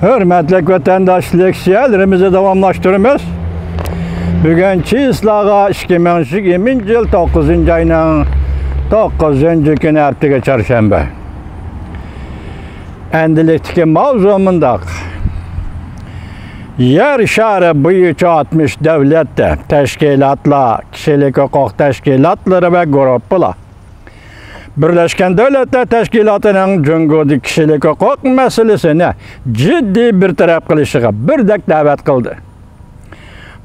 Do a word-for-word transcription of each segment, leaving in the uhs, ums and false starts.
ھۆرمەتلىك ۋەتەنداش، لېكسىيەلىرىمىزنى داۋاملاشتۇرىمىز. بۈگۈن چىسلاغا ئىككى مىڭ يىگىرمىنچى يىل توققۇزىنچى ئاينىڭ توققۇزىنچى كۈنى، ھەپتىگە چارشەنبە. ئەمدىلىكتىكى ماۋزۇ مۇنداق. يەر شارى بويىچە ئاتمىش دۆلەتتە تەشكىلاتلار، كىشىلىك ھوقۇق تەشكىلاتلىرى ۋە گۇرۇپپىلار بىرلەشكەن دۆلەتلەر تەشكىلاتىنىڭ جۇڭگودىكى كىشىلىك ھوقۇق مەسىلىسىنى جىددىي بىر تەرەپ قىلىشىغا بىردەك دەۋەت قىلدى.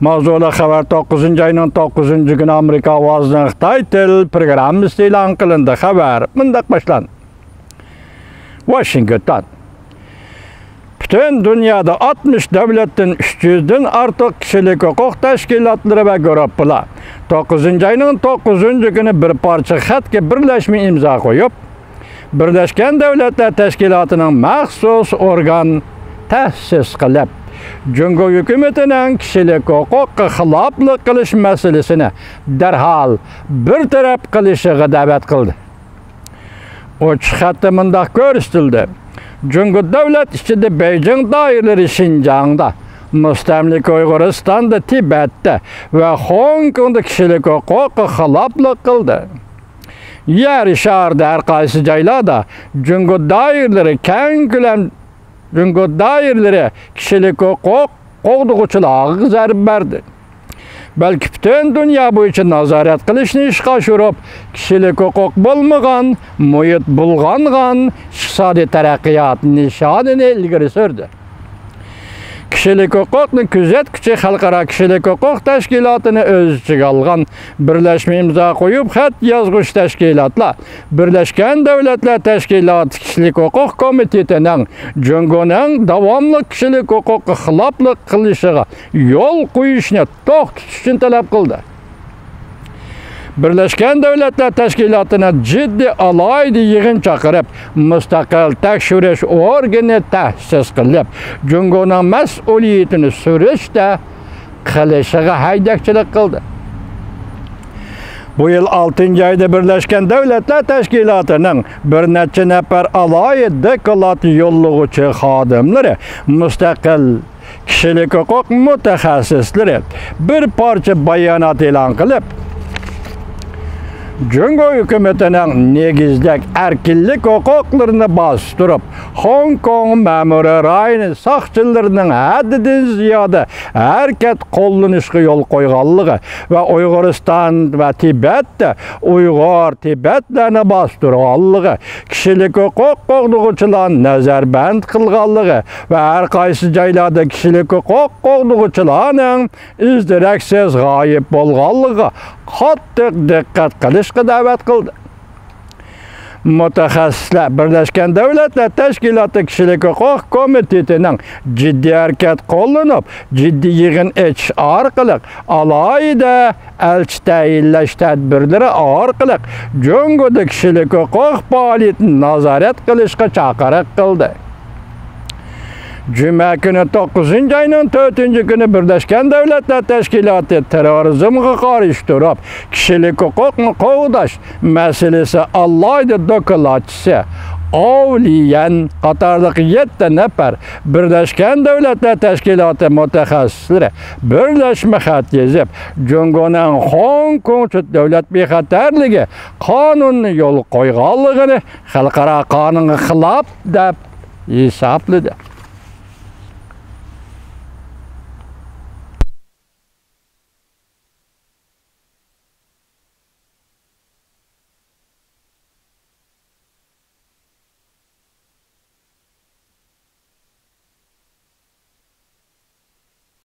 ماۋزۇلۇق خەۋەر توققۇزىنچى ئاينىڭ توققۇزىنچى كۈنى ئامېرىكا ئاۋازىنىڭ خىتاي تىل پروگراممىسىدا ئېلان قىلىندى. خەۋەر مۇنداق باشلاندى. ۋاشىنگتون. پۈتۈن دۇنيادا ئاتمىش دۆلەتتىن ئۈچ يۈزدىن ئارتۇق كىشىلىك ھوقۇق تەشكىلاتلىرى ۋە گۇرۇپپىلار توققۇزىنچى ئاينىڭ توققۇزىنچى كۈنى بىر پارچە خەتكە بىرلەشمە ئىمزا قويۇپ، بىرلەشكەن دۆلەتلەر تەشكىلاتىنىڭ مەخسۇس ئورگان تەسىس قىلىپ، جۇڭگو ھۆكۈمىتىنىڭ كىشىلىك ھوقۇققا خىلاپلىق قىلىش مەسىلىسىنى دەرھال بىر تەرەپ قىلىشىغا دەۋەت قىلدى. ئوچۇق خەتتە مۇنداق كۆرسىتىلدى: جۇڭگو دۆلەت ئىچىدە بېيجىڭ دائىرىلىرى شىنجاڭدا، مۇستەملىكە ئۇيغۇرىستاندا، تىبەتتە ۋە خوڭكوڭدا كىشىلىك ھوقۇققا خىلاپلىق قىلدى. يەر شارىدا ھەر قايسى جايلاردا جۇڭگو دائىرىلىرى كەڭ كۆلەم، جۇڭگو دائىرىلىرى كىشىلىك ھوقۇق قوغدىغۇچىلارغا زەربە بەردى. بەلكى پۈتۈن دۇنيا بويىچە نازارەت قىلىشنى ئىشقا ئاشۇرۇپ، كىشىلىك ھوقۇق بولمىغان، مۇھىت بۇلغانغان ئىقتىسادىي تەرەققىيات نىشانىنى ئىلگىرى سۈردى. كىشىلىك ھوقۇقنى كۆزەتكۈچى خەلقئارا كىشىلىك ھوقۇق تەشكىلاتىنى ئۆز ئىچىگە ئالغان بىرلەشمە ئىمزا قويۇپ، خەت يازغۇچى تەشكىلاتلار بىرلەشكەن دۆلەتلەر تەشكىلاتى كىشىلىك ھوقۇق كومىتېتىنىڭ جۇڭگونىڭ داۋاملىق كىشىلىك ھوقۇققا خىلاپلىق قىلىشىغا يول قويۇشنى توختىتىش ئۈچۈن تەلەپ قىلدى. بىرلەشكەن دۆلەتلەر تەشكىلاتىنىڭ جىددىي ئالاھىدە يىغىن چاقىرىپ، مۇستەقىل تەكشۈرۈش ئورگىنى تەسىس قىلىپ، جۇڭگونىڭ مەسئۇلىيىتىنى سۈرۈشتە قىلىشىغا ھەيدەكچىلىك قىلدى. بۇ يىل ئالتىنچى ئايدا بىرلەشكەن دۆلەتلەر تەشكىلاتىنىڭ بىر نەچچە نەپەر ئالاھىدە دوكلات يوللىغۇچى خادىملىرى، مۇستەقىل كىشىلىك ھوقۇق مۇتەخەسسىسلىرى بىر پارچە بايانات ئېلان قىلىپ، جۇڭگو ھۆكۈمىتىنىڭ نېگىزلىك ئەركىنلىك ھوقۇقلىرىنى باستۇرۇپ، خوڭكوڭ مەمۇرىي رايونى ساقچىلىرىنىڭ ھەددىدىن زىيادە ھەرىكەت قوللىنىشقا يول قويغانلىقى ۋە ئۇيغۇرىستان ۋە تىبەتتە ئۇيغۇر، تىبەتلەرنى باستۇرغانلىقى، كىشىلىك ھوقۇق قوغدىغۇچىلارنى نەزەربەند قىلغانلىقى ۋە ھەر قايسى جايلاردا كىشىلىك ھوقۇق قوغدىغۇچىلارنىڭ ئىز-دېرەكسىز غايىب بولغانلىقىغا قاتتىق دىققەت قىلىشقا دەۋەت قىلدى. مۇتەخەسسىسلەر بىرلەشكەن دۆلەتلەر تەشكىلاتى كىشىلىك ھوقۇق كومىتېتىنىڭ جىددىي ھەرىكەت قوللىنىپ، جىددىي يىغىن ئېچىش ئارقىلىق ئالاھىدە ئەلچى تەيىنلەش تەدبىرلىرى ئارقىلىق جۇڭگودا كىشىلىك ھوقۇق پائالىيىتىنى نازارەت قىلىشقا چاقىرىق قىلدى. جۈمە كۈنى، توققۇزىنچى ئاينىڭ تۆتىنچى كۈنى، بىرلەشكەن دۆلەتلەر تەشكىلاتى تېررورىزمغا قارشى تۇرۇپ، كىشىلىك ھوقۇقنى قوغداش مەسىلىسى ئالاھىدە دوكلاتچىسى ئاۋ لىيەن قاتارلىق يەتتە نەپەر بىرلەشكەن دۆلەتلەر تەشكىلاتى مۇتەخەسسىسلىرى بىرلەشمە خەت يېزىپ، جۇڭگونىڭ خوڭكوڭ دۆلەت بىخەتەرلىكى قانۇنىنى يولغا قويغانلىقىنى خەلقئارا قانۇنغا خىلاپ دەپ ھېسابلىدى.